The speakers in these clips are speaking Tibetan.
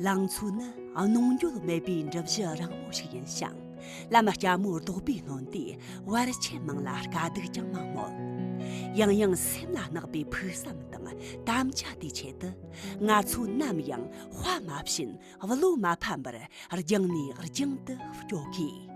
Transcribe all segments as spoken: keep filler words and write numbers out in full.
ལང་ཚོ་ནི་གནོང་འགྱོད་མེད་པའི་འབྲུ་བཞི་རིང་མོ་ཞིག་ཡིན་ཞིང་། ལམ་སྐྱ་མོ་རྡོག་པས་ནོན་ཏེ་བར་ཆད་མང་ལ་དཀའ་སྡུག་ཀྱང་མང་མོད། ཡང་ཡང་སེམས་ལ་བརྣག་པའི་ཕུགས་བསམ་དང་དམ་བཅའ་དེའི་ཆེད་དུ། ང་ཚོ་ནམ་ཡང་དཔའ་མ་ཞུམ། བློ་མ་ཕམ་པར་རྒྱང་ནས་རྒྱང་དུ་སྐྱོད་དགོས།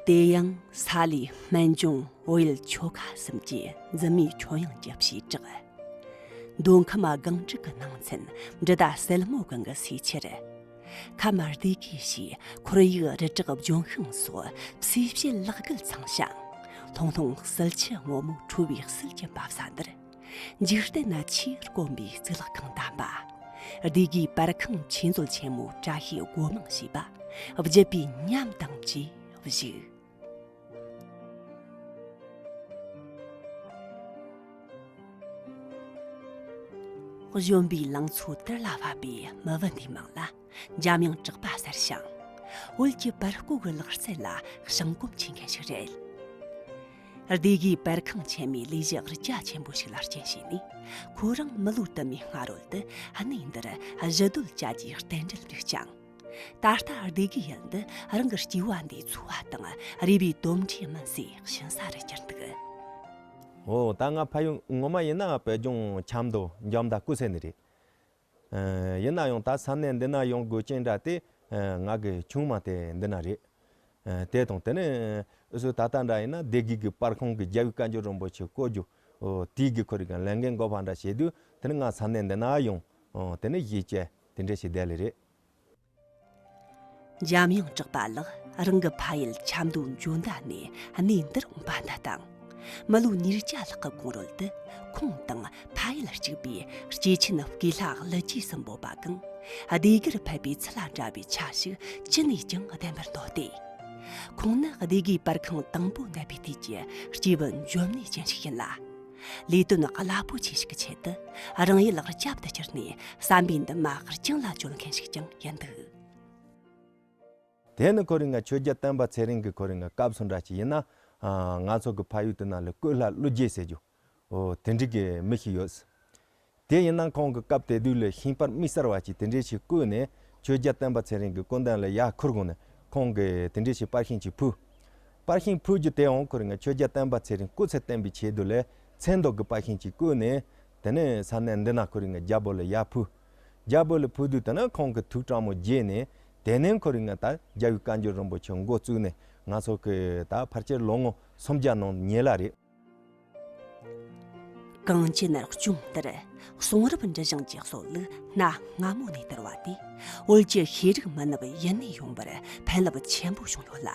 དེ་ཡང་ས་ལའི་སྨན་ལྗོངས་བོད་ཡུལ་ཆོལ་ཁ་གསུམ་གྱི་འཛིན་མའི་ཁྱོན་ཡངས་ཀྱི་བྱེ་བྲག་མདོ་ཁམས་སྒང་དྲུག་གི་ནང་ཚན་འབྲི་ཟླ་སྲིན་མོ་གི་སའི་ཆར། ཁམས་སྡེ་དགེ་ཞེས་ཁོར་ཡུག་རི་བྲག་ལྗོན་ཤིང་སོགས་སུས་བྱས་ལེགས་བརྒལ་ཚང་ཞིང་། ལྷུང་ལྷུང་བསིལ་ཆུ་སྔོན་མོ་འཕྲོ་བའི་བསིལ་གྱི་འབབ་ས་འདིར། འཇིག་རྟེན་ན་ཆེས་དཀོན་པའི་གཙུག་ལག་ཁང་དམ་པ། སྡེ་དགེའི་པར་ཁང་ཆོས་མཛོད་ཆེན་མོའི་བཀྲ་ཤིས་སྒོ་མང་ཞེས་པ་བརྒྱུད་པའི་ཉམས་དང་བཅས་བཞུགས། གཞོན་པའི་ལང་ཚོ་དར་ལ་བབས་པའི་མི་བུ་འདིའི་མིང་ལ་འཇམ་དབྱངས་གྲགས་པ་ཟེར་ཞིང་། བོད་ཀྱི་པར་བརྐོས་ཀྱི་ལག་རྩལ་ལ་བྱང་གོམས་ཆེ་མཁན་ཞིག་རེད། སྡེ་དགེའི་པར་ཁང་ཆེན་མོའི་ལས་གཞི་རྒྱ་ཆེན་པོ་ཞིག་ལ་རྐྱེན་བྱས་ནས། ཁོ་རང་མི་ལོ་དུ་མའི་སྔ་རོལ་དུ་གནས་འདིར་གཞིས་སྡོད་བྱ་རྒྱུའི་རྟེན་འབྲེལ་འགྲིག་ཅིང་། ད་ལྟ་སྡེ་དགེ་ཡུལ་འདི་རང་གི་སྐྱེ་བ་འདིའི་འཚོ་བ་དང་རུས་པའི་དོན་འབྲས་སྨིན་སའི་ཞིང་ས་རུ་གྱུར་འདུག། འོ། ད་ང་ཕ་ཡུལ་ངོ་མ་ཡིན་ན་བོད་ལྗོངས་ཆབ་མདོ་འཇམ་མདའ་སྐོར་ཟེར་ནི་རེད། ཨ། ཡིན་ན་ཡང་ད་ས་གནས་འདི་ན་ཡོང་དགོས་རྐྱེན་འདྲ་དེ། ཨ། ང་གི་ཆུང་མ་དེ་འདི་ན་རེད། ཨ། དེ་དང་དེ་ནས་འུ་ཚོ་ད་ལྟ་འདྲ་ཡིན་ན་སྡེ་དགེ་གི་པར་ཁང་གི་རྒྱལ་བའི་བཀའ་འགྱུར་རིན་པོ་ཆེ་བརྐོ་རྒྱུ། འོ། དེའི་གི་ཁོ་རང་གི་ལས་འགན་འགོ་པ་འདྲ་བྱེད་དུས་དེ་ནས་ང་ས་གནས་འདི་ན་ཡོང་། འོ། དེ་ནས་གཞིས་བྱས་དེ་འདྲ་ཞིག་བསྡད་ལེ་རེད། འཇམ་དབྱངས་གྲགས་པ་ལགས་རང་གི་ཕ་ཡུལ་ཆབ་མདོ་འཇོ་མདའ་ནས་གནས་འདིར་འོངས་པ་འདི་དང་། མི་ལོ་ཉིས་བརྒྱ་ལྷག་གི་གོང་རོལ་དུ་ཁོང་དང་ཕ་ཡུལ་གཅིག་པའི་སྐྱེས་ཆེན་སྐུ་ལྷ་ཀླུ་རྒྱལ་གསུམ་པོ་པ་གང་སྡེ་དགེར་ཕེབས་པའི་ཚུལ་ལ་འདྲ་བའི་ཆ་ཞིག་ཅི་ནས་ཀྱང་བདེན་པར་འདོད་དེ། ཁོང་ནི་སྡེ་དགེའི་པར་ཁང་དང་པོ་གནས་པའི་དུས་ཀྱི་སྐྱེས་བུ་འཇོན་ནུས་ཅན་ཞིག་ཡིན་ལ། ལས་དོན་རླབས་པོ་ཆེ་ཞིག་གི་ཆེད་དུ་རང་ཡུལ་རྒྱབ་ཏུ་བསྐྱུར་ནས་བསམ་པའི་འདུན་མ་རྒྱང་ལ་བཅོལ་མཁན་ཞིག་ཀྱང་ཡིན་འདུག། དེ་ནི་ཁོ་རང་ང་ཆོས་རྒྱལ་བསྟན་པ་ཚེ་རིང་གི་ཁོ་རང་ང་སྐབས་སུ་འདྲ་ཅིག་ཡིན་ན། ཨ། ང་ཚོ་གི་ཕ་ཡུལ་དེ་ན་ལ་ཀླུ་ལྷ་ཀླུ་རྒྱལ་ཟེར་རྒྱུ། འོ། དེ་འདྲ་གི་མི་ཞིག་ཡོད། དེ་ཡིན་ན་ཁོང་གི་སྐབས་དེ་དུས་ལ་ཤིང་པར་དམིགས་བསལ་བ་ཅིག་དེ་འདྲ་ཞིག་བརྐོས་ནས་ཆོས་རྒྱལ་བསྟན་པ་ཚེ་རིང་གི་སྐུ་མདུན་ལ་ཡར་ཁུར་དགོས་ནས་ཁོང་གིས་དེ་འདྲ་ཞིག་པར་ཤིང་ཅིག་ཕུལ། པར་ཤིང་ཕུལ་རྒྱུ་དེའང་ཁོ་རང་ང་ཆོས་རྒྱལ་བསྟན་པ་ཚེ་རིང་སྐུ་ཚེ་བརྟན་པའི་ཆེད་དུ་ལ་མཚན་འདོགས་ཀྱི་པར་ཤིང་ཅིག་བརྐོས་ནས། དེ་ནས་ས་གནས་འདི་ན་ཁོ་རང་ང་རྒྱལ་པོ་ལ་ཡར་ཕུལ། རྒྱལ་པོ་ལ་ཕུལ་དུས་དེ་ནས་ཁོང་གི་ཐུགས་དྲང་མོ་བརྗེད་ནས། དེ་ནས་ཁོ་རང་ང་ད་རྒྱལ་བའི་བཀའ་འགྱུར་རིན་པོ་ཆེ་འགོ་བཙུགས་ནས་ང་ཚོ་གི་ད་ཕལ་ཆེར་ལོ་ངོ་སུམ་བརྒྱ་ནང་ཉེ་ལ་རེད། གངས་ཅན་ལྗོངས་འདིར་གསུང་རབ་འབྲི་བཞེངས་ཀྱི་སྲོལ་ལུགས་གནའ་སྔ་མོ་ནས་དར་བ་དེས་བོད་ཀྱི་ཤེས་རིག་མི་ནུབ་ཡུན་གནས་ཡོང་བར་ཕན་རླབས་ཆེན་པོ་བྱུང་ཡོད་ལ།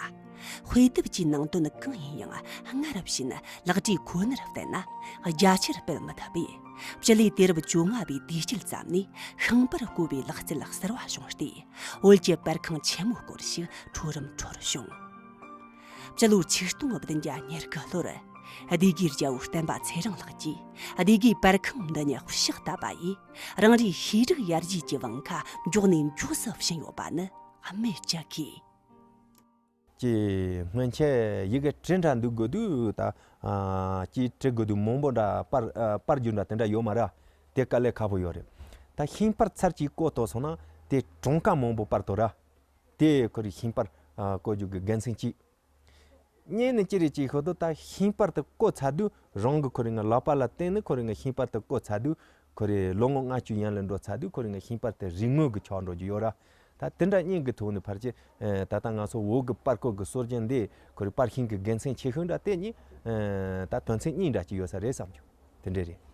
དཔེ་དེབ་ཀྱི་ནང་དོན་གང་ཡིན་ཡང་སྔར་བཞིན་ལག་བྲིས་ཁོ་ནར་བརྟེན་ན་རྒྱ་ཆེར་སྤེལ་མི་ཐུབ་པས། སྤྱི་ལོའི་དུས་རབས་བཅོ་ལྔ་པའི་དུས་དཀྱིལ་ཙམ་ནས་ཤིང་པར་བརྐོ་བའི་ལག་རྩལ་གསར་བ་བྱུང་སྟེ། བོད་ཀྱི་པར་ཁང་ཆེན་མོ་སྐོར་ཞིག་འཕྲོ་རིམ་འཕྲོར་བྱུང་། སྤྱི་ལོ་ཆིག་སྟོང་བདུན་བརྒྱ་ཉེར་དགུ་ལོར་སྡེ་དགེའི་རྒྱལ་པོ་བསྟན་པ་ཚེ་རིང་ལགས་ཀྱིས་སྡེ་དགེའི་པར་ཁང་འདི་ཉིད་ཕྱག་བཏབ་པ་ཡིས། རང་རེའི་ཤེས་རིག་ཡར་རྒྱས་ཀྱི་བང་ཁ་མགྱོགས་ནས་མགྱོགས་སུ་ཕྱིན་ཡོད་པ་ནི་སྨོས་ཅི་དགོས། ཀྱི་སྔོན་ཆད་ཡི་གེ་བྲིས་འདྲ་འདུག་དགོས་དུས་ད། ཨ། ཀྱི་བྲིས་དགོས་དུས་མང་པོ་འདྲ་པར། ཨ། པར་རྒྱུ་འདྲ་དེ་འདྲ་ཡོད་མ་རེད། དེ་དཀའ་ལས་ཁག་པོ་ཡོད་རེད། ད་ཤིང་པར་ཚར་གཅིག་བརྐོ་ཐུབ་སོང་ན་དེ་གྲངས་ཀ་མང་པོ་པར་ཐུབ་ར། དེ་ཁོ་རའི་ཤིང་པར། ཨ། བརྐོ་རྒྱུ་གི་དགེ་མཚན་གཅིག། གཉིས་ནི་ཅི་རེད་ཅེས་ཤོད་དུས་ད་ཤིང་པར་དེ་བརྐོས་ཚར་དུས་རང་གི་ཁོ་རའི་ང་ལག་པ་ལ་བརྟེན་ནས་ཁོ་རའི་ང་ཤིང་པར་དེ་བརྐོས་ཚར་དུས་ཁོ་རའི་ལོ་ངོ་ལྔ་བཅུ་ཡན་ལ་འགྲོ་ཚར་དུས་ཁོ་རའི་ང་ཤིང་པར་དེ་རིག་དངོས་ཀྱི་ཆགས་འགྲོ་རྒྱུ་ཡོད་ར། ད་དེ་འདྲ་གཉིས་ཀྱི་ཐོག་ནས་ཕལ་ཆེར། ཨེ། ད་ལྟ་ང་ཚོ་བོད་ཀྱི་པར་བརྐོས་ཀྱི་སྲོལ་རྒྱུན་འདི་ཁོ་རའི་པར་ཤིང་གི་དགེ་མཚན་ཆེ་ཤོས་འདྲ་དེ་གཉིས། ཨེ། ད་དོན་ཚན་གཉིས་འདྲ་ཅིག་ཡོད་ས་རེད་བསམ་རྒྱུ་དེ་འདྲ་རེད།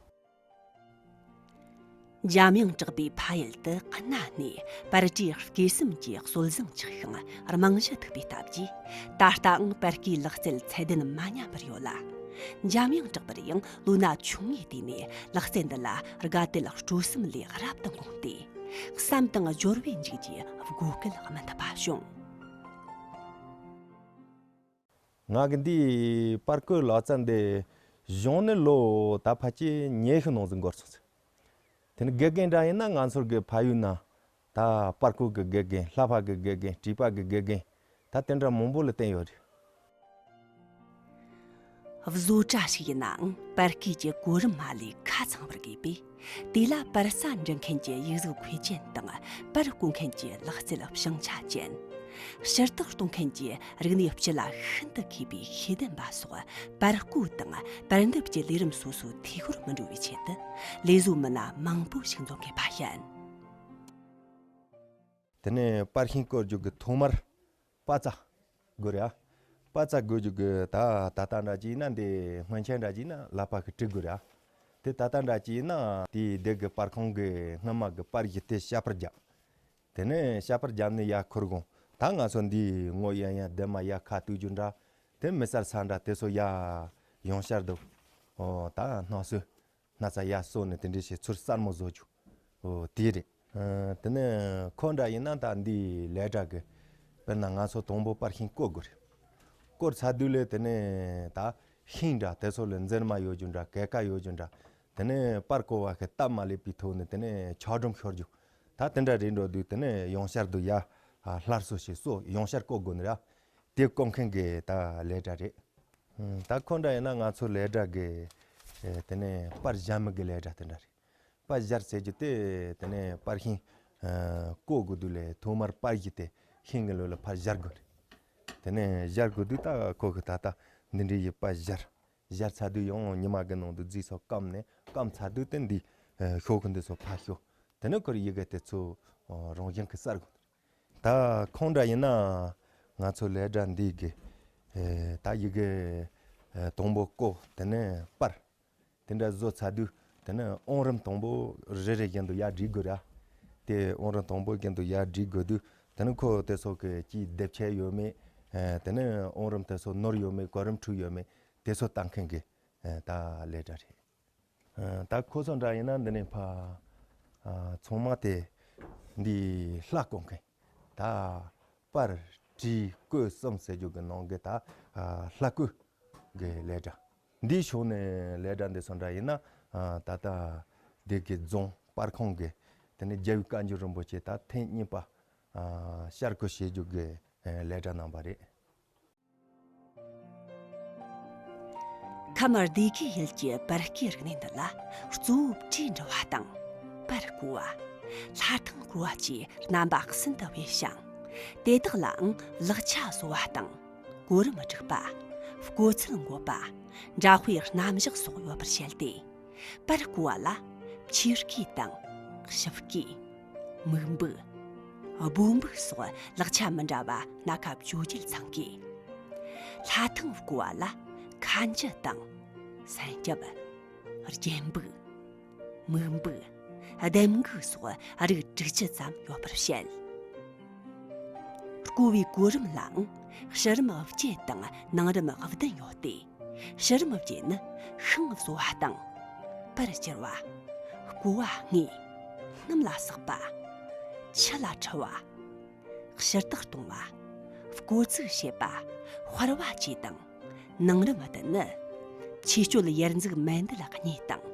འཇམ་དབྱངས་གྲགས་པའི་ཕ་ཡུལ་དུ་གནའ་ནས་པར་གྲས་བརྐོས་སེམས་ཀྱི་སྲོལ་བཟང་ཆགས་ཤིང་རྨང་གཞི་ཐུག་པའི་སྟབས་ཀྱིས། ད་ལྟའང་པར་བརྐོས་ལག་རྩལ་ཚད་ལྡན་མ་ཉམས་པར་ཡོད་ལ། འཇམ་དབྱངས་གྲགས་པར་ཡང་ལོ་ན་ཆུང་ངུའི་དུས་ནས་ལག་རྩལ་འདི་ལ་དགའ་དད་སྤྲོ་སེམས་ལས་རབ་ཏུ་འགོངས་ཏེ། བསམ་དང་སྦྱོར་བའི་འཇུག་རྒྱུའི་བགོ་སྐལ་སྨིན་ཐུབ་པ་བྱུང་། ང་གི་འདི་པར་བརྐོས་ལག་རྩལ་འདི་གཞུང་ནས་ལོ་ད་ཕལ་ཆེར་ཉི་ཤུ་ནང་ཟིག་འགོར་སོང་ཟིག་དེ་ནས་དགེ་རྒན་འདྲ་ཡིན་ན་ང་ཚོར་གི་ཕ་ཡུལ་ན་ད་པར་བརྐོས་གི་དགེ་རྒན། ལྷ་པ་གི་དགེ་རྒན། བྲིས་པ་གི་དགེ་རྒན། ད་དེ་འདྲ་མང་པོ་ལ་བསྟེན་ཡོད་རེད། བཟོ་གྲྭ་ཞིག་ཡིན་ནའང་པར་བརྐོས་ཀྱི་གོ་རིམ་མ་ལས་ཁ་ཚང་བར་དགོས་པས། དེ་ལ་པར་ས་འབྲི་མཁན་གྱི་ཡིག་གཟུགས་མཁས་ཅན་དང་པར་བརྐོ་མཁན་གྱི་ལག་རྩལ་བྱང་ཆ་ཅན། ཕྱིར་བཏགས་གཏོང་མཁན་གྱི་རིག་གནས་སྤྱི་ལ་ཤིན་ཏུ་མཁས་པའི་ཤེས་ལྡན་པ་སོགས་པར་བརྐོ་དང་པར་འདེབས་ཀྱི་ལས་རིམ་སོ་སོ་འཐུས་ཤོར་མི་འགྲོ་བའི་ཆེད་དུ་ལས་བཟོ་མི་སྣ་མང་པོ་ཞིག་འཛོམས་མཁན་པ་ཡིན། དེ་ནས་པར་ཤིང་བརྐོ་རྒྱུ་གི་ཐོག་མར་པ་ཙ་དགོས་རེད་ཨ། པ་ཙ་བརྐོ་རྒྱུ་གི་ད་ད་ལྟ་འདྲ་ཅིག་ཡིན་ན་འདི་སྔོན་ཆད་འདྲ་ཅིག་ཡིན་ན་ལག་པ་གིས་བྲི་དགོས་རེད་ཨ། དེ་ད་ལྟ་འདྲ་ཅིག་ཡིན་ན་དེའི་སྡེ་གི་པར་ཁང་གི་སྔོན་མ་གི་པར་གཞི་དེ་ཞབས་པར་བརྒྱབ། དེ་ནས་ཞབས་པར་བརྒྱབ་ནས་ཡར་འཁུར་དགོས། ད་ང་ཚོ་འདིའི་ངོ་ཡང་ཡང་ལྡེབ་མ་ཡར་ཁ་གཏུག་རྒྱུ་འདྲ། དེ་མི་སར་ས་འདྲ་དེ་ཚོ་ཡར་ཡང་ཤར་དུ། ཨོ་ད་སྣང་སྲིད། སྣག་ཚ་ཡར་གསོ་ནས་དེ་འདྲ་བྱས་ཚུར་གསར་མ་བཟོ་རྒྱུ། ཨོ་དེ་རེད། ཨ་དེ་ནས་ཁོ་འདྲ་ཡིན་ན་ད་འདི་ལས་གྲྭ་གི། དཔེར་ན་ང་ཚོ་དང་པོ་པར་ཤིང་བརྐོ་དགོས་རེད། བརྐོས་ཚར་དུས་ལས་དེ་ནས་ད་ཤིང་འདྲ་དེ་ཚོ་ལ་འཛེར་མ་ཡོད་རྒྱུ་འདྲ། གས་ཀ་ཡོད་རྒྱུ་འདྲ། དེ་ནས་པར་བརྐོ་བ་གི་སྟབས་མ་ལེགས་པའི་ཐོག་ནས་དེ་ནས་ཆག་སྒྲོམ་ཤོར་རྒྱུ། ད་དེ་འདྲ་རེད་འགྲོ་དུས་དེ་ནས་ཡང་ཤར་དུ་ཡར་སླར་གསོ་བྱས་གསོ་ཡང་ཤར་བརྐོ་དགོས་ནི་ར། དེ་བརྐོ་མཁན་གྱི་ད་ལས་གྲྭ་རེད། ཨ་ད་ཁོ་འདྲ་ཡིན་ན་ང་ཚོ་ལས་གྲྭ་གི། ཨེ་དེ་ནས་པར་སྦྱར་མི་གི་ལས་གྲྭ་དེ་འདྲ་རེད། པར་སྦྱར་ཟེར་རྒྱུ་དེ་དེ་ནས་པར་ཤིང་ཨ་བརྐོ་དགོས་དུས་ལས་ཐོག་མར་པར་གཞི་དེ་ཤིང་གི་ལོ་ལ་ཕར་སྦྱར་དགོས་རེད། དེ་ནས་སྦྱར་དགོས་དུས་ད་ཁོ་གི་ད་ལྟ་འདི་འདྲའི་ཡི་པར་སྦྱར། སྦྱར་ཚར་དུས་ཡང་ཉི་མ་གི་ནང་དུ་རྫས་ཚོ་སྐམ་ནས་སྐམ་ཚར་དུས་དེ་འདི་ཨ་ཤོག་གུ་འདི་ཚོ་ཕར་ཤོག་དེ་ནས་ཁོར་ཡི་གེ་དེ་ཚོ་ཨ་རང་བཞིན་གི་གསར་དགོས། ད་ཁོང་འདྲ་ཡིན་ན་ང་ཚོ་ལས་གྲྭ་འདི་གི་ཨེ་ད་ཡི་གེ་ཨེ་དང་པོ་བརྐོ། དེ་ནས་པར། དེ་འདྲ་བཟོ་ཚར་དུས་དེ་ནས་ཨང་རིམ་དང་པོ་རེ་རེ་བཞིན་དུ་ཡར་སྒྲིག་དགོས་ར། དེ་ཨང་རིམ་དང་པོ་བཞིན་དུ་ཡར་སྒྲིག་དགོས་དུས་དེ་ནས་ཁོ་དེ་ཚོ་གི་ཅིག་དེབ་ཆད་ཡོད་མེད། ཨེ་དེ་ནས་ཨང་རིམ་དེ་ཚོ་ནོར་ཡོད་མེད། གོ་རིམ་འཁྲུལ་ཡོད་མེད། དེ་ཚོ་ལྟ་མཁན་གི་ཨེ་ད་ལས་གྲྭ་རེད། ཨ་ད་ཁོ་ཚོ་འདྲ་ཡིན་ན་འདི་ནས་ཕ་ཨ་ཚང་མ་དེ་འདི་ལྷ་བརྐོ་མཁན། ད་པར་བྲིས་བརྐོས་གསུམ་ཟེར་རྒྱུ་གི་ནང་གི་ད་ཨ་ལྷ་བརྐོས་གི་ལས་གྲྭ། འདིའི་ཕྱོགས་ནས་ལས་གྲྭ་འདི་ཚོ་འདྲ་ཡིན་ན་ཨ་ད་ལྟ་འདི་གི་རྫོང་པར་ཁང་གི་དེ་ནས་རྒྱལ་བའི་བཀའ་འགྱུར་རིན་པོ་ཆེ་ད་ཐེངས་གཉིས་པ་ཨ་བསྐྱར་བརྐོས་བྱེད་རྒྱུ་གི་ཨ་ལས་གྲྭ་གནང་བ་རེད། ཁམས་སྡེ་དགེ་ཡུལ་གྱི་པར་བརྐོས་རིག་གནས་འདི་ལ་གཙོ་བོ་བྲིས་འབྲི་བ་དང་། པར་བརྐོ་བ། ལྷ་ཐང་བརྐོ་བ་བཅས་རྣམ་པ་གསུམ་དུ་དབྱེ་ཞིང་། དེ་དག་ལའང་ལག་ཆ་བཟོ་བ་དང་། གོ་རིམ་སྒྲིག་པ། བརྐོ་ཚུལ་འགོད་པ། འདྲ་དཔེ་རྣམ་གཞག་སོགས་ཡོད་པར་བཤད་དེ། པར་བརྐོ་བ་ལ་ཆས་བརྐོས་དང་ཕྱི་བརྐོས། མིག་འབུད། སྦོ་འབུད་སོགས་ལག་ཆ་མི་འདྲ་བ་སྣ་ཁ་བཅོ་བརྒྱད་ཚང་དགོས། ལྷ་ཐང་བརྐོ་བ་ལ་ཁ་འཇུ་དང་། སན་རྒྱབ། རྒྱན་འབུད། མིག་འབུད། ལྡེམ་འགུག་སོགས་རིགས་དྲུག་ཅུ་ཙམ་ཡོད་པར་བཤད། བརྐོ་བའི་གོ་རིམ་ལའང་ཕྱི་རིམ་བརྒྱད་དང་ནང་རིམ་བདུན་ཡོད་དེ། ཕྱི་རིམ་བརྒྱད་ནི་ཤིང་བཟོ་བ་དང་། པར་བསྒྱུར་བ། བརྐོ་བ་བརྔོས། སྣུམ་ལ་བསྲེག་པ། ཆུ་ལ་འཁྲུ་བ། ཕྱིར་བཏགས་གཏོང་བ། བརྐོ་བཙུགས་བྱེད་པ། དཔར་བ་བཅས་དང་། ནང་རིམ་བདུན་ནི། ཆོས་སྤྱོད་ཡར་འཛུགས་མཎྜལ་གཉིས་དང་།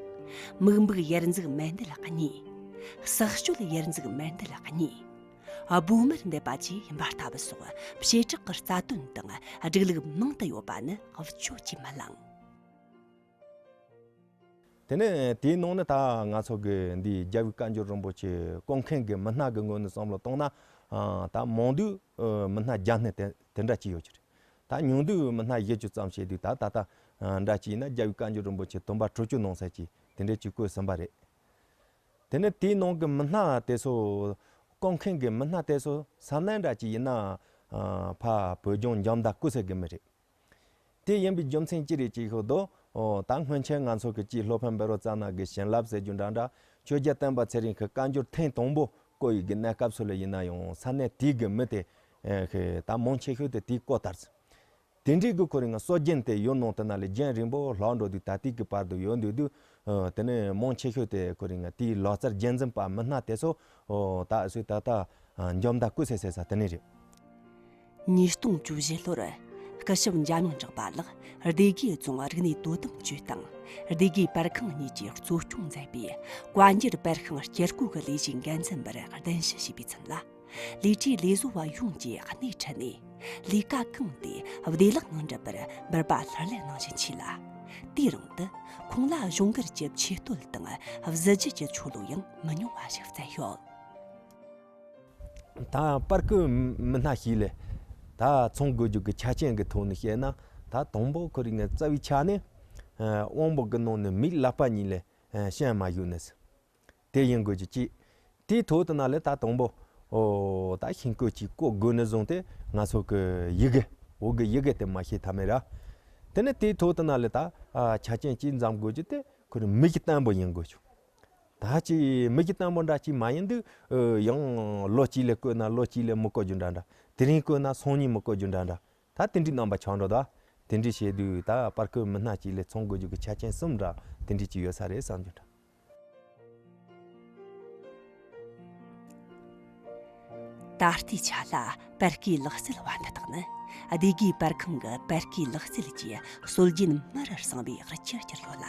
མིག་འབུད་ཡར་འཛུགས་མཎྜལ་གཉིས། བསྲེག་སྤྱོད་ཡར་འཛུགས་མཎྜལ་གཉིས། སྦོ་མར་འདེབས་པ་བཅས་ཡིན་པ་ལྟ་བུ་སོགས་བྱེ་བྲག་གི་རྩ་དོན་དང་སྒྲིག་ལུགས་མང་དུ་ཡོད་པ་ནི་བརྗོད་ཀྱིས་མི་ལང་། དེ་ནས་དེའི་ནང་ནས་ད་ང་ཚོ་གི་འདི་རྒྱལ་བའི་བཀའ་འགྱུར་རིན་པོ་ཆེ་བརྐོ་མཁན་གྱི་མི་སྣ་གི་ངོས་ནས་བསམ་བློ་བཏང་ན། ཨ་ད་མང་དུས་ཨ་མི་སྣ་བརྒྱ་སྣེ་དེ་དེ་འདྲ་ཅིག་ཡོད་ཀྱི་རེད། ད་ཉུང་དུས་མི་སྣ་བཞི་བཅུ་ཙམ་བྱས་དུས་ད་ད་ལྟ་ཨ་འདྲ་ཅིག་ཡིན་ན་རྒྱལ་བའི་བཀའ་འགྱུར་རིན་པོ་ཆེ་དུམ་པ་དྲུག་ཅུ་ནང་ཚན་ཅིག་དེ་འདྲ་ཅིག་བརྐོས་ཟིན་པ་རེད། དེ་ནས་དེའི་ནང་གི་མི་སྣ་དེ་ཚོ། བརྐོ་མཁན་གྱི་མི་སྣ་དེ་ཚོ་ས་གནས་འདྲ་ཅིག་ཡིན་ན། ཨ་ཕ་བོད་ལྗོངས་འཇམ་མདའ་ཀུ་ཟེ་གི་མི་རེད། དེ་ཡིན་པའི་རྒྱུ་མཚན་ཅི་རེད་ཅེས་ཤོད་དོ། ཨོ་ད་སྔོན་ཆད་ང་ཚོ་གི་ཅིག་སློབ་དཔོན་བཻ་རོ་ཙ་ན་གི་བྱིན་རླབས་ཟེར་རྒྱུ་འདྲ་འདྲ། ཆོས་རྒྱལ་བསྟན་པ་ཚེ་རིང་གི་བཀའ་འགྱུར་ཐེངས་དང་པོ་བརྐོས་ཡི་གི་གནས་སྐབས་སུ་ལ་ཡིན་ན་ཡང་ས་གནས་དེའི་གི་མི་དེ། ཨེ་ཧེ་ད་མང་ཆེ་ཤོས་དེ་དེའི་བརྐོས་ཚར་ཟིན། དེ་འདྲའི་གི་ཁོ་རང་སྲོལ་རྒྱུན་དེ་ཡུལ་ནང་དེ་ན་ལས་རྒྱུན་རིང་པོ་ལྷག་འགྲོ་དུས་ད་ལྟའི་གི་བར་དུ་ཡོད་འདུག་དུས། ཨ་དེ་ནས་མང་ཆེ་ཤོས་དེ་ཁོ་རང་དེའི་ལག་རྩལ་རྒྱུན་འཛིན་པ་མི་སྣ་དེ་ཚོ། ཨོ་ད་སུས་ད་ལྟ་ཨ་འཇམ་མདའ་ཀུ་ཟེ་ཟེར་ས་དེ་ནས་རེད། ཉིས་སྟོང་བཅུ་བཞི་ལོར་ སྐུ་ཞབས་འཇམ་དབྱངས་གྲགས་པ་ལགས་སྡེ་དགེ་རྫོང་རིག་གནས་དོ་དམ་ཅུས་དང་སྡེ་དགེ་པར་ཁང་གཉིས་ཀྱིས་གཙོ་སྐྱོང་མཛད་པའི་བཀའ་འགྱུར་པར་ཤིང་སྐྱེ་སྒོ་གི་ལས་གཞི་འགན་འཛིན་པར་གདན་ཞུ་བྱས་པའི་ཚུན་ལ། ལས་བྲེལ་ལས་བཟོ་བ་ཡོངས་ཀྱིས་སྣེ་ཁྲིད་ནས་ལས་ཀ་གང་དེ་བདེ་བླག་ངང་འགྲུབ་པར་འབུལ་བ་ལྷུར་ལེན་གནང་བཞིན་མཆིས་ལ། དེའི་རིང་དུ་ཁོང་ལ་གཞུང་སྒེར་གྱི་ཆེ་བསྟོད་དང་གཟི་བརྗིད་ཀྱི་ཆོ་ལོ་ཡང་མི་ཉུང་བ་ཞིག་སྩལ་ཡོད། ད་པར་སྐུ་མི་སྣ་ཞིག་ལས་ད་ཚོང་དགོས་རྒྱུ་གི་ཆ་རྐྱེན་གྱི་ཐོག་ནས་བཤད་ན། ད་དང་པོ་ཁོ་རང་ངའི་རྩ་བའི་ཆ་ནས་དབང་པོ་གི་ནང་ནས་མིག་ལག་པ་གཉིས་ལས་ཤན་མ་ཡོད་ནས། དེ་ཡིན་དགོས་རྒྱུ་གཅིག་དེའི་ཐོག་དེ་ན་ལས་ད་དང་པོ་ཨོ་ད་ཤིང་བརྐོས་ཀྱི་བརྐོ་དགོས་ནས་བཟུང་སྟེ་ང་ཚོ་གི་ཡི་གེ་འོག་གི་ཡི་གེ་དེ་མ་ཤེས་ཐབས་མེད་ར། དེ་ནས་དེའི་ཐོག་དེ་ན་ལས་ད་ཨ་ཆ་རྐྱེན་གཅིག་འཛོམས་དགོས་རྒྱུ་དེ་ཁོ་རང་མིག་གི་བརྟན་པོ་ཡིན་དགོས་རྒྱུ། ད་ཅི་མིག་གི་བརྟན་པོ་འདྲ་ཅིག་མ་ཡིན་དུས་ཨོ་ཡང་ལོ་གཅིག་ལས་བརྐོས་ན་ལོ་གཅིག་ལས་མི་བརྐོ་རྒྱུ་འདྲ་འདྲ། དེ་རིང་བརྐོས་ན་སང་ཉིན་མི་བརྐོ་རྒྱུ་འདྲ་འདྲ། ད་དེ་འདྲའི་རྣམ་པ་ཆགས་འགྲོ་ད། དེ་འདྲའི་བྱེད་དུས་ད་པར་སྐུ་མི་སྣ་གཅིག་ལས་ཚོང་དགོས་རྒྱུ་གི་ཆ་རྐྱེན་གསུམ་འདྲ་དེ་འདྲའི་ཅིག་ཡོད་ས་རེད་བསམ་རྒྱུ་འདྲ། ད་ལྟའི་ཆ་ལ་པར་སྐུའི་ལག་རྩལ་བ་འདི་དག་ནི་སྡེ་དགེའི་པར་ཁང་གི་པར་སྐུའི་ལག་རྩལ་གྱི་སྲོལ་རྒྱུན་མར་སྲེག་པའི་རྒྱུ་གྱུར་ཡོད་ལ།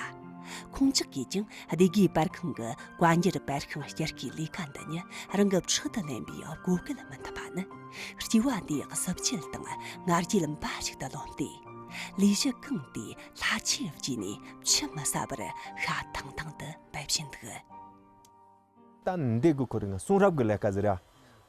ཁོང་ཅག་གིས་ཀྱང་སྡེ་དགེའི་པར་ཁང་གི་བཀའ་འགྱུར་པར་ཤིང་སྐྱེ་སྒོའི་ལས་ཀ་འདི་ཉིད་རང་གི་ཕྲག་ཏུ་ལེན་པའི་དགོས་གལ་མི་འདུག་པ་ནི། སྐྱེས་པ་འདིའི་གཟི་བརྗིད་དང་ང་རྒྱལ་འབའ་ཞིག་ཏུ་རློམ་སྟེ། ལས་གཞི་གང་དེ་ལྷ་ཆོས་བགྱིས་ནས་ཆུད་མི་ཟ་བར་ཤ་ཐང་ཐང་དུ་འབད་བཞིན་འདུག་ད་འདི་གི་ཁོ་རང་གསུང་རབ་ཀྱི་ལས་ཀ་ཟིག་རེད།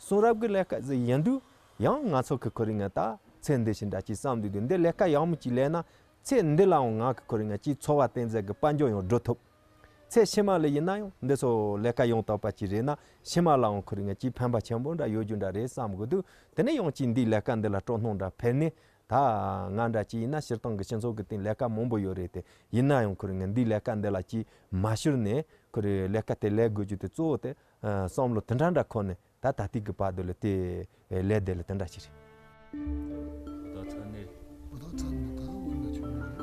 གསུང་རབ་ཀྱི་ལས་ཀ་ཟིག་ཡིན་དུས་ཡང་ང་ཚོ་གི་ཁོ་རང་ད་ཚེ་འདི་བཞིན་འདྲ་ཅིག་བསམ་དུས་དུས་འདི་ལས་ཀ་ཡག་མོ་ཅིག་ལས་ན། ཚེ་འདི་ལའང་ང་གི་ཁོ་རང་ཅིག་འཚོ་བ་བརྟན་མཛད་ཀྱི་དཔལ་འབྱོར་ཡང་སྒྲུབ་ཐུབ། ཚེ་ཕྱི་མ་ལ་ཡིན་ན་ཡང་འདི་ཚོ་ལས་ཀ་ཡང་དག་པ་ཅིག་རེད་ན་ཕྱི་མ་ལའང་ཁོ་རང་ཅིག་ཕན་པ་ཆེན་པོ་འདྲ་ཡོད་རྒྱུ་འདྲ་རེད་བསམ་གི་འདུག་དེ་ནས་ཡང་ཅིག་འདིའི་ལས་ཀ་འདི་ལ་སྤྲོ་སྣང་འདྲ་འཕེལ་ནས། ད་ང་འདྲ་ཅིག་ཡིན་ན་སྤྱིར་བཏང་གི་སྤྱི་ཚོགས་ཀྱི་སྟེང་ལས་ཀ་མང་པོ་ཡོད་རེད་དེ། ཡིན་ན་ཡང་ཁོ་རང་ངས་འདིའི་ལས་ཀ་འདི་ལ་ཅིག་མ་ཤོར་ནས་ཁོ་རང་ལས་ཀ་དེ་ལས་དགོས་རྒྱུ་དེ་གཙོ་བོ་དེ་བསམ་བློ་དེ་འདྲ་འདྲ་འཁོར་ནས་ད་ད་ལྟའི་གི་བར་དུ་ལ་དེ་ལས་དེ་ལ་དེ་འདྲ་ཅིག་རེད། ད་ཚ་ནས། ཨོ་ད་ཚ་ནས་ད་འོ་ན་ཆུང་ནས།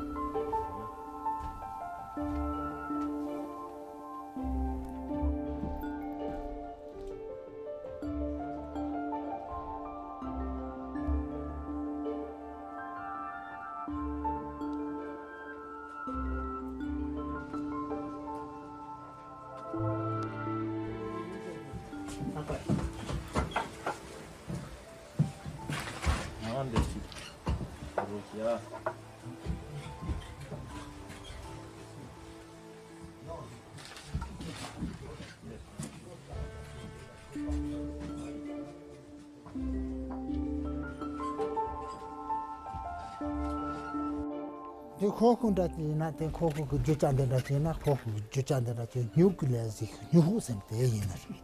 དེ་ཁོ་ཁོ་འདྲ་ཅིག་ཡིན་ན་དེ་ཁོ་ཁོ་གི་རྒྱུ་ཆ་འདི་འདྲ་ཅིག་ཡིན་ན་ཁོ་ཁོ་གི་རྒྱུ་ཆ་འདི་འདྲ་ཅིག་སྨྱུ་གུ་ལས་ཟིག་སྨྱུ་གུ་ཟེར་དེ་ཡིན་ནི་རེད།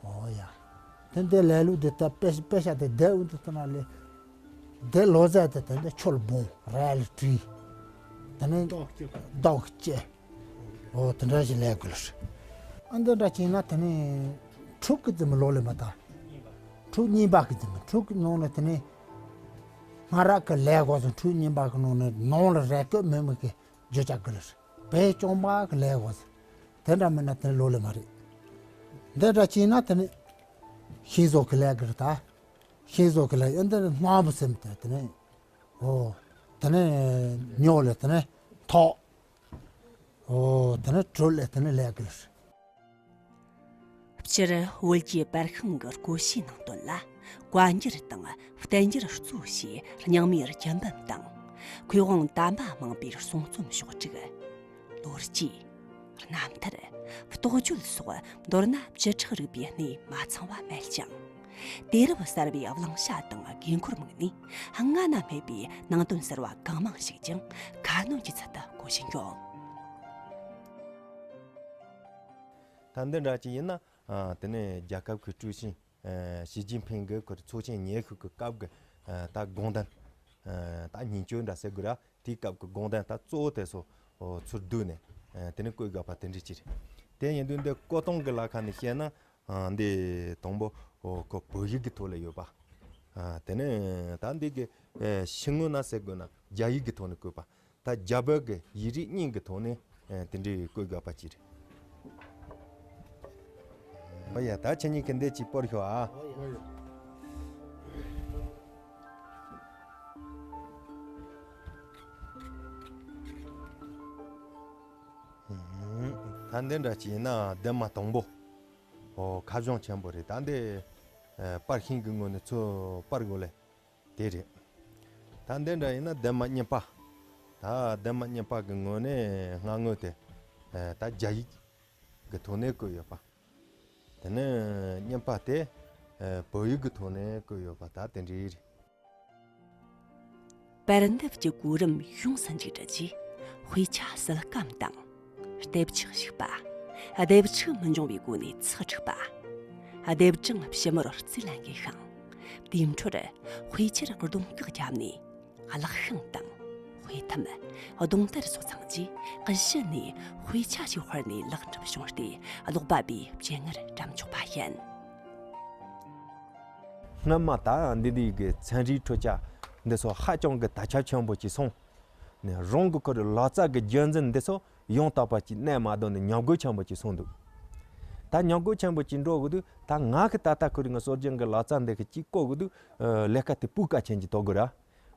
ཨོ་ཡ། དེ་འདི་ལས་ལུགས་འདི་ལྟ་དཔེ་དཔེ་ཆ་དེ་བསྡད་འོང་དུ་ལྟ་ན་ལས། དེ་ལོ་ཟླ་དེ་དེ་འདི་ཆོལ་སྦོང་རལ་གྲི། དེ་ནས་མདོག་སྐྱེས། མདོག་སྐྱེས། ཨོ་དེ་འདྲ་ཞིག་ལས་དགོས་ལ། ཨ་འདི་འདྲ་བྱས་ན་དེ་ནས་ཕྲུག་གི་རྫི་མ་ལོ་ལས་མ་ད། ཕྲུག་གཉིས་པ་གི་རྫི་མ་ཕྲུག་གི་ནང་ནས་དེ་ནས་སྔ་རག་གི་ལས་དགོས་སོང་ཕྲུག་གཉིས་པ་གི་ནང་ནས་ནང་ལ་རལ་གྲི་མེད་མི་གི་རྒྱུ་ཆ་དགོས་ལ། བའི་གཅོང་པ་གི་ལས་དགོས་སོང་། དེ་འདྲ་མིན་ན་དེ་ལོ་ལས་མ་རེད། འདི་འདྲ་བྱས་ན་དེ་ནས་ཤིང་བཟོ་གི་ལས་དགོས་ད། ཤིང་བཟོ་གི་ལས་ཨ་འདི་ནས་སྣམ་བུ་ཟེར་མི་དེ་དེ་ནས། ཨོ། དེ་ནས་ཉོ་ལེ་དེ་ནས་ཐོག་ཨོ། དེ་ནས་གྲོལ་ལེ་དེ་ནས་ལས་དགོས། སྤྱིར་བོད་ཀྱི་པར་ཤིང་གི་བརྐོ་བྱའི་ནང་དོན་ལ་བཀའ་འགྱུར་དང་བསྟན་འགྱུར་གཙོ་བྱས་རྙིང་མའི་རྒྱུན་འབུམ་དང་། མཁས་དབང་དམ་པ་མང་པོའི་གསུང་རྩོམ་ཕྱོགས་བསྒྲིགས། ལོ་རྒྱུས། རྣམ་ཐར། རྟོགས་བརྗོད་སོགས་མདོར་ན་བཅུ་ཕྲག་རིག་པའི་གནས་མ་ཚང་བ་མེད་ཀྱང་། དུས་རབས་གསར་པའི་གླེང་བྱ་དང་དགོས་མཁོར་དམིགས་ནས་སྔ་ན་མེད་པའི་ནང་དོན་གསར་བ་གང་མང་ཞིག་ཀྱང་ཁ་སྣོན་གྱི་ཚུལ་དུ་བཀོད་བཞིན་ཡོད། ད་འདི་འདྲ་ཅིག་ཡིན་ན། ཨ། དེ་ནས་རྒྱལ་ཁབ་ཀྱི་ཀྲུའུ་ཞི། ཨ། ཞི་ཅིན་ཕིང་གི་ཁོ་ཚོགས་ཆེན་ཉི་ཤུ་གི་སྐབས་ཀྱི། ཨ། ད་དགོངས་དོན། ཨ། ད་ཉིན་བཅུ་འདྲ་ཟེར་དགོས་ར། དེའི་སྐབས་ཀྱི་དགོངས་དོན་ད་གཙོ་བོ་དེ་ཚོ་ཚུར་བསྡུས་ནས། ཨ། དེ་ནས་བཀོད་དགོས་པ་དེ་འདྲ་ཅིག་རེད། དེ་ཡིན་དུས་འདི་བཀོད་སྟངས་ཀྱི་ལ་ཁ་ནས་བཤད་ན། ཨ། འདི་དང་པོ་ཁོ་བོད་ཡིག་གི་ཐོག་ལ་ཡོད་པ། ཨ། དེ་ནས་ད་འདི་གི། ཨ། ཤིང་ངོས་ན་ཟེར་དགོས་ན་རྒྱ་ཡིག་གི་ཐོག་ནས་བཀོད་པ། ད་རྒྱ་བོད་ཀྱི་ཡིག་རིགས་གཉིས་ཀྱི་ཐོག་ནས། ཨ། དེ་འདྲའི་བཀོད་དགོས་པ་ཅིག་རེད། ཨོ་ཡ། ད་ཁྱེད་གཉིས་ཀྱི་འདི་ཅིག་སྤོར་ཤོག་ཨ། ཨོ་ཡ། ད་འདི་འདྲ་ཅིག་ཡིན་ན་ལྡན་མ་དང་པོ། ཨོ་ཁ་བྱང་ཆེན་པོ་རེད། ད་འདི་ཨ་པར་ཤིང་གི་ངོས་ནས་ཚུར་པར་དགོས་ལེ། དེ་རེད། ད་འདི་འདྲ་ཡིན་ན་ལྡན་མ་གཉིས་པ། ད་ལྡན་མ་གཉིས་པ་གི་ངོས་ནས་སྔ་ངོས་དེ་ཨ་ད་རྒྱ་ཡིག་གི་ཐོག་ནས་བཀོད་ཡོད་པ། དེ་ནས་གཉིས་པ་དེ་ཨ་བོད་ཡིག་གི་ཐོག་ནས་བཀོད་ཡོད་པ། ད་དེ་འདྲ་རེད། པར་འདེབས་ཀྱི་གོ་རིམ་ཡོངས་སུ་འཇུག་འགྲུལ་གྱིས་དཔེ་ཆ་བསིལ་སྐམ་དང་། ལྟེབ་ཆག་ཞིག་པ། ལྟེབ་ཆག་མི་འབྱུང་བའི་སྒོ་ནས་ཚགས་འཁྲིགས་པ། ལྟེབ་གྲངས་ཞིབ་མོར་རྩིས་ལ་འགས་ཤིང་། དེའི་འཕྲོར་དཔེ་ཆར་རྡུང་གེག་བརྒྱབ་ནས་ཀླག་ཤིང་དང་། དཔེ་ཐུམ། རྡུང་དར་སོགས་ཚང་རྗེས་ཀུ་ཤུ་ནས་དཔེ་ཆ་ཞིག་ཕར་ནས་ལག་འཁྲབ་བྱུང་སྟེ་ཀློག་པ་པའི་སྤྱན་སྔར་བཀྲམ་ཆོག་པ་ཡིན། སྔོན་མ་ད་འདི་འདི་གི་ཚན་རིག་འཕྲུལ་ཆས་འདི་ཚོ་ཧ་ཅང་གི་དར་ཁྱབ་ཆེན་པོ་ཅིག་སོང་ནས། རང་གི་ཁོ་རའི་ལག་རྩལ་གྱི་རྒྱུན་འཛིན་འདི་ཚོ་ཡང་དག་པ་ཅིག་གནས་མ་བསྡད་ནས་ཉམས་རྒུད་ཆེན་པོ་ཅིག་སོང་འདུག་ད་ཉམས་རྒུད་ཆེན་པོ་ཅིག་འགྲོ་གི་འདུག་ད་ང་གི་ད་ལྟ་ཁོ་རའི་ང་སྲོལ་རྒྱུན་གྱི་ལག་རྩལ་འདི་གི་ཅིག་བཀོལ་གི་འདུག་ཨ་ལས་ཀ་དེ་སྤུས་ཀ་ཅན་ཅིག་དོ་དགོས་ར།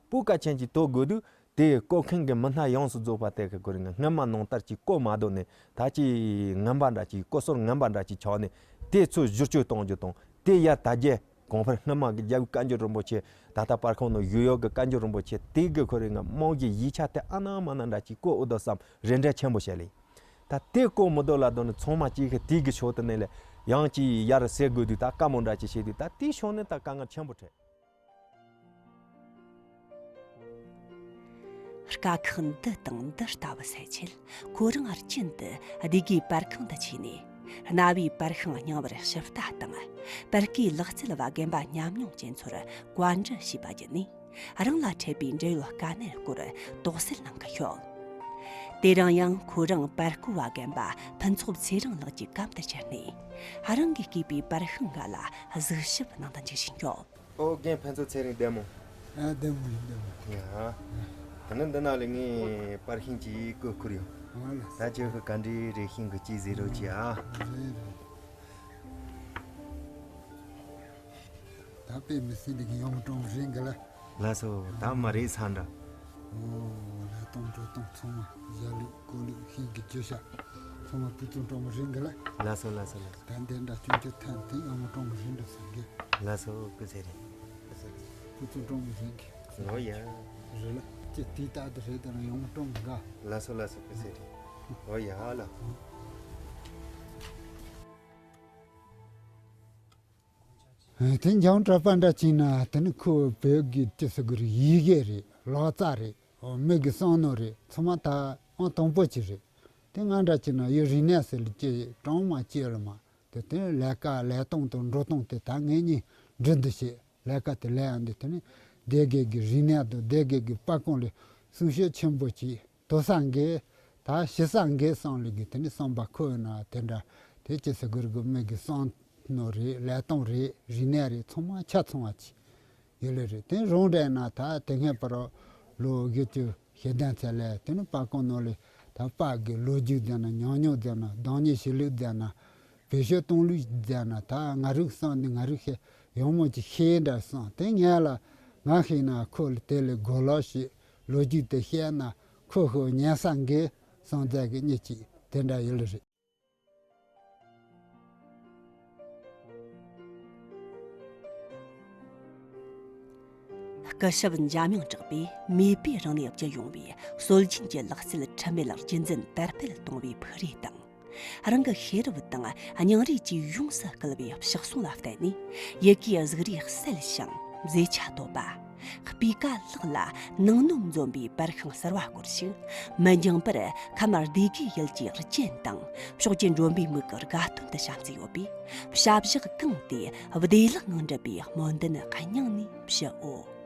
སྤུས་ཀ་ཅན་ཅིག་དོ་དགོས་དུས། དེ་བཀོལ་མཁན་གྱི་མི་སྣ་ཡོངས་སུ་རྫོགས་པ་དེ་གི་ཁོ་རའི་ང་སྔོན་མ་ནང་ལྟར་ཅིག་བཀོལ་མ་བསྡད་ནས། ད་ཅིག་ངན་པ་འདྲ་ཅིག་བཀོལ་སྲོལ་ངན་པ་འདྲ་ཅིག་ཆགས་ནས། དེ་ཚུར་བསྒྱུར་བཅོས་གཏོང་རྒྱུ་དང་། དེ་ཡར་དར་རྒྱས་གོང་འཕེལ། སྔོན་མ་གི་རྒྱལ་བའི་བཀའ་འགྱུར་རིན་པོ་ཆེ། ད་ལྟ་པར་ཁང་ནང་བཞུགས་ཡོད་གི་བཀའ་འགྱུར་རིན་པོ་ཆེ་དེ་གི་ཁོ་རའི་ང་རྨང་གཞི་ཡིག་ཆ་དེ་ཨ་ན་མ་ན་འདྲ་ཅིག་བཀོལ་འོ་དོ་བསམ་རེ་འདྲ་ཆེན་པོ་བྱས་ལེ། ད་དེ་བཀོལ་མི་འདོད་ལ་དོན་ནི་ཚང་མ་ཅིག་གི་དེ་གི་ཕྱོགས་དེ་ནས་ལས་ཡང་ཅིག་ཡར་སེ་དགོས་དུས། ད་དཀའ་མོ་འདྲ་ཅིག་བྱེད་དུས། ད་དེའི་ཕྱོགས་ནས་ད་དཀའ་ངལ་ཆེན་པོ་འཕྲད། དཀའ་ཁག་འདི་དང་འདི་ལྟ་བུ་སེལ་ཆེད། ཁོ་རང་རྒྱུན་དུ་སྡེ་དགེའི་པར་ཁང་དུ་ཆས་ནས། གནའ་བོའི་པར་ཤིང་རྙིང་བར་ཞིབ་ལྟ་དང་། པར་སྐུའི་ལག་རྩལ་བ་རྒན་པ་ཉམས་མྱོང་ཅན་ཚོར་བཀའ་འདྲི་བྱས་པ་བརྒྱུད་ནས། རང་ལ་འཕྲད་པའི་འབྲེལ་ཡོད་དཀའ་གནད་སྐོར་དོགས་སེལ་གནང་གི་ཡོད། དེ་རིང་ཡང་ཁོ་རང་པར་སྐུ་བ་རྒན་པ་ཕུན་ཚོགས་ཚེ་རིང་ལགས་ཀྱི་གམ་དུ་བཅར་ནས། རང་གིས་བརྐོས་པའི་པར་ཤིང་འགའ་ལ་གཟིགས་ཞིབ་གནང་དང་འཇུག་བཞིན་ཡོད། ཨོ་རྒན་ཕུན་ཚོགས་ཚེ་རིང་བདེ་མོ། ཨ་བདེ་མོ་ཡིན་བདེ་མོ། ཡ། ད་ནི་འདི་ན་ལས་ངས་པར་ཤིང་གཅིག་བརྐོས་ཁུར་ཡོང་། ཨ་ལ། ད་ཁྱོད་ཀྱི་ག་འདྲའི་རེ་ཤིང་གི་ཅི་ཟེར་རོ་ཅི་ཨ། རེད་རེད། ད་དཔེ་མི་སྲིད་ལེགས། ཡོང་སྤྲང་རེད་འགའ་ལ། ལགས་སོ། ད་མ་རེད་ས་འདྲ། ཨོ་ལ་སྟོང་འགྲོ་སྟོང་ཚང་མ་ཞྭ་ལུག་ཀོ་ལུག་ཤིང་གི་རྒྱུ་ཤ་ཚང་མ་ཕུན་ཚོགས་སྤྲང་མོ་རེད་འགའ་ལ། ལགས་སོ་ལགས་སོ་ལགས་སོ། ད་འདི་འདྲ་སྐྱོན་བརྗོད་ཐན་དེ་ཡོང་སྤྲང་མོ་རེད་འགྲོ་ཟེར་གི། ལགས་སོ་སྐུ་ཚེ་རིང་། ཕུན་ཚོགས་སྤྲང་མོ་རེད་གི། ཨོ་ཡ། རེད་ལ་ཅི་དེ་ལྟ་དུ་རེད་དང་ཡོང་སྤྲང་མོ་འགའ། ལགས་སོ་ལགས་སོ་སྐུ་ཚེ་རིང་། ཨོ་ཡ་ལ། དེ་འཇང་གྲགས་པ་འདྲ་བྱས་ན་དེ་ནི་ཁོ་བོད་ཀྱི་ཅི་ཟེར་དགོས་རེད། ཡི་གེ་རེད། ལག་རྩལ་རེད། མི་གི་བསམ་མནོ་རེད། ཚང་མ་ད་ཨང་དང་པོ་ཅིག་རེད། དེ་ང་འདྲ་བྱས་ན་ཡུལ་རིག་གནས་ཟེར་ལ་ཅི་གྲངས་མ་ཅི་ལ་མ། དེ་དེ་ལས་ཀ་ལས་སྟངས་དང་འགྲོ་སྟངས་དེ་ད་ངེད་གཉིས་འགྲིག་འདུག་བྱས། ལས་ཀ་དེ་ལས་ཡང་འདི་དེ་ནི་སྡེ་དགེ་གི་རིག་གནས་དང་སྡེ་དགེ་གི་པར་ཁང་ལ་གསུང་བཤད་ཆེན་པོ་ཅིག་དོ་ས་འགའ། ད་ཤི་ས་འགའ་སོང་ལེ་གི་དེ་ནི་བསམ་པ་ཁོ་ཡོད་ན་དེ་འདྲ། དེ་ཅི་ཟེར་དགོས་རེད་གི། མི་གི་བསམ་མནོ་རེད། ལས་སྟངས་རེད། རིག་གནས་རེད། ཚང་མ་ཆ་ཚང་བ་ཅིག་ཡོད་ལེ་རེད། དེ་རང་འདྲ་ན་ད་དེ་སྔའི་བར་ལོ་བཞི་བཅུ་ཞེ་བདུན་ཚད་ལས་དེ་ནི་པར་ཁང་ནང་ལ་ད་པར་གི་ལོ་རྒྱུས་ཟེར་ན། ཉམས་མྱོང་ཟེར་ན། བདག་ཉིད་གཤིས་ལུགས་ཟེར་ན། བེད་སྤྱོད་གཏོང་ལུགས་ཟེར་ན། ད་ང་རང་བསམ་འདི་ང་རང་ཤེས་ཡོང་མོ་ཅིག་ཤེས་འདྲ་བསམ། དེ་ངས་ལ་ང་ཤེས་ན་ཁོ་ལ་དེ་ལས་གོ་ལོག་ཞིག་ལོ་རྒྱུས་དེ་བཤད་ན་ཁོ་ཤོ་ཉན་ས་འགའ་སོང་མཛད་གི་གཉིས་ཅིག་དེ་འདྲ་ཡོད་ལེ་རེད། སྐུ་ཞབས་འཇམ་དབྱངས་གྲགས་པས་མེས་པོའི་རིང་ནས་བརྒྱུད་ཡོང་བའི་སྲོལ་རྒྱུན་གྱི་ལག་རྩལ་འཁྲུལ་མེད་རྒྱུན་འཛིན་དར་སྤེལ་གཏོང་བའི་ཕུགས་རེ་དང་། རང་གི་ཤེས་རབ་དང་སྙིང་རུས་ཀྱིས་ཡོངས་སུ་བསྐུལ་བའི་ཕྱག་ཟུང་ལ་བརྟེན་ནས། ཡི་གེའི་གཟུགས་རིས་གསལ་ཞིང་མཛེས་ཆ་དོད་པ། སྤུས་ཀ་ལེགས་ལ་ནང་ནོམ་འཛོམས་པའི་པར་ཤིང་གསར་བ་སྐོར་ཞིག་མི་འགྱངས་པར་ཁམས་སྡེ་དགེའི་ཡུལ་གྱི་རྒྱན་དང་ཕྱོགས་ཀྱི་འགྲོ་བའི་མིག་གི་དགའ་སྟོན་དུ་བྱ་མཛད་ཡོད་པས། བྱ་བཞག་གང་དེ་བདེ་བླག་ངང་འགྲུབ་པའི་སྨོན་འདུན་སྙིང་ནས་ཞུའོ།